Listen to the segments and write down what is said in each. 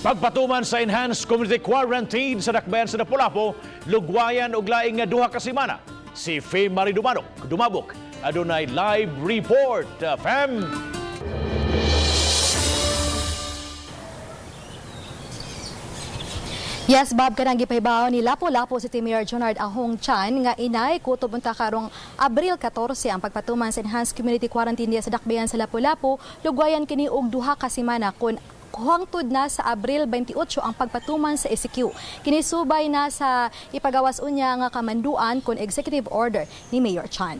Pagpatuman sa enhanced community quarantine sa dakbayan sa Lapu-Lapu, lugwayan og laing nga 2 ka semana. Si Fame Marie Dumanok, Dumabok, adunay live report. Fem! Yes, Bob, kanang gipahibaw ni Lapu-Lapu City Mayor Junard Ahong Chan nga inay kutob unta karong Abril 14 ang pagpatuman sa enhanced community quarantine diya sa dakbayan sa Lapu-Lapu, lugwayan kini og 2 ka semana kun hangtod na sa Abril 28 ang pagpatuman sa ECQ. Kini subay na sa ipagawas unya nga kamanduan kon executive order ni Mayor Chan.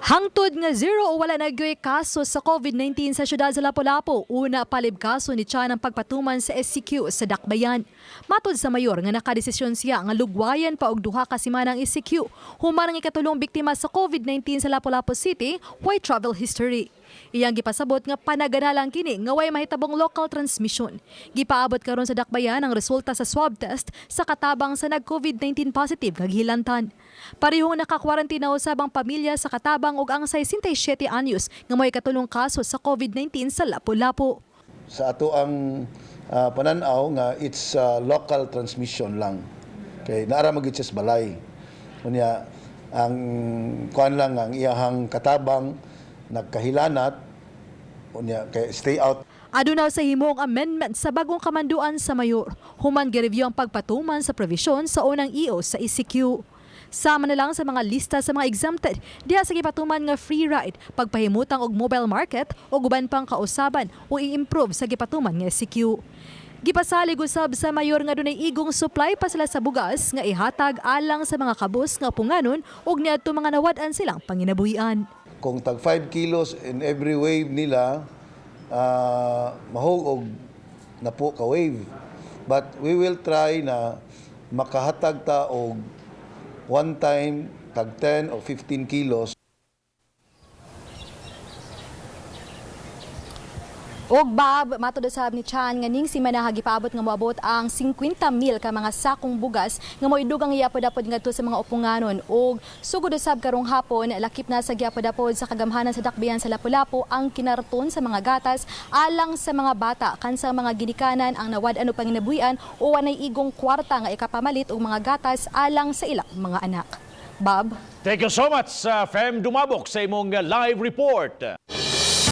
Hangtod nga zero o wala na gyoy kaso sa COVID-19 sa syudad sa Lapu-Lapu, una palib kaso ni Chan ang pagpatuman sa SCQ sa Dakbayan. Matod sa mayor nga nakadesisyon siya nga lugwayan pa og 2 ka semana ang ECQ, human ang ikatulong biktima sa COVID-19 sa Lapu-Lapu City, way travel history. Iyang gipasabot nga panaganalang kini nga way mahitabong local transmission. Gipaabot karon sa Dakbayan ang resulta sa swab test sa katabang sa nag-COVID-19 positive nga gihilantan. Parehong nakakwarantina usab ang pamilya sa katabang ug ang 67 anyos nga may katulong kaso sa COVID-19 sa Lapu-Lapu. Sa ato ang panan-aw nga it's local transmission lang. Kay naara magyud siya sa balay. Unya ang kuan lang, ang iyahang katabang nagkahilanat, unya kay stay out. Aduna sa himong amendment sa bagong kamanduan sa mayor. Human gireview ang pagpatuman sa provision sa unang EO sa ECQ. Sama na lang sa mga lista sa mga exempted diha sa gipatuman nga free ride, pagpahimutang og mobile market o uban pang kausaban o i-improve sa gipatuman nga ECQ. Gipasalig usab sa mayor nga dunay igong supply pa sila sa bugas nga ihatag alang sa mga kabus nga punganon ug niadto mga nawad-an silang panginabuhian. Kung tag 5 kilos in every wave nila, mahog og napo ka wave. But we will try na makahatag ta og one time tag 10 o 15 kilos. Og Bob, matod usab ni Chan nga ning simana gipaabot nga moabot ang 50 mil ka mga sakong bugas nga moidugang iapod-apod ngadto sa mga upunganon. Og sugod usab karong hapon, lakip na sa giapod-apod sa kagamhanan sa dakbayan sa Lapu-Lapu ang kinarton sa mga gatas alang sa mga bata kansa mga ginikanan ang nawad-an og panginabuhian o wanay igong kwarta nga ikapamalit og mga gatas alang sa ilang mga anak. Bob? Thank you so much, Fem Dumabok, sa imong live report.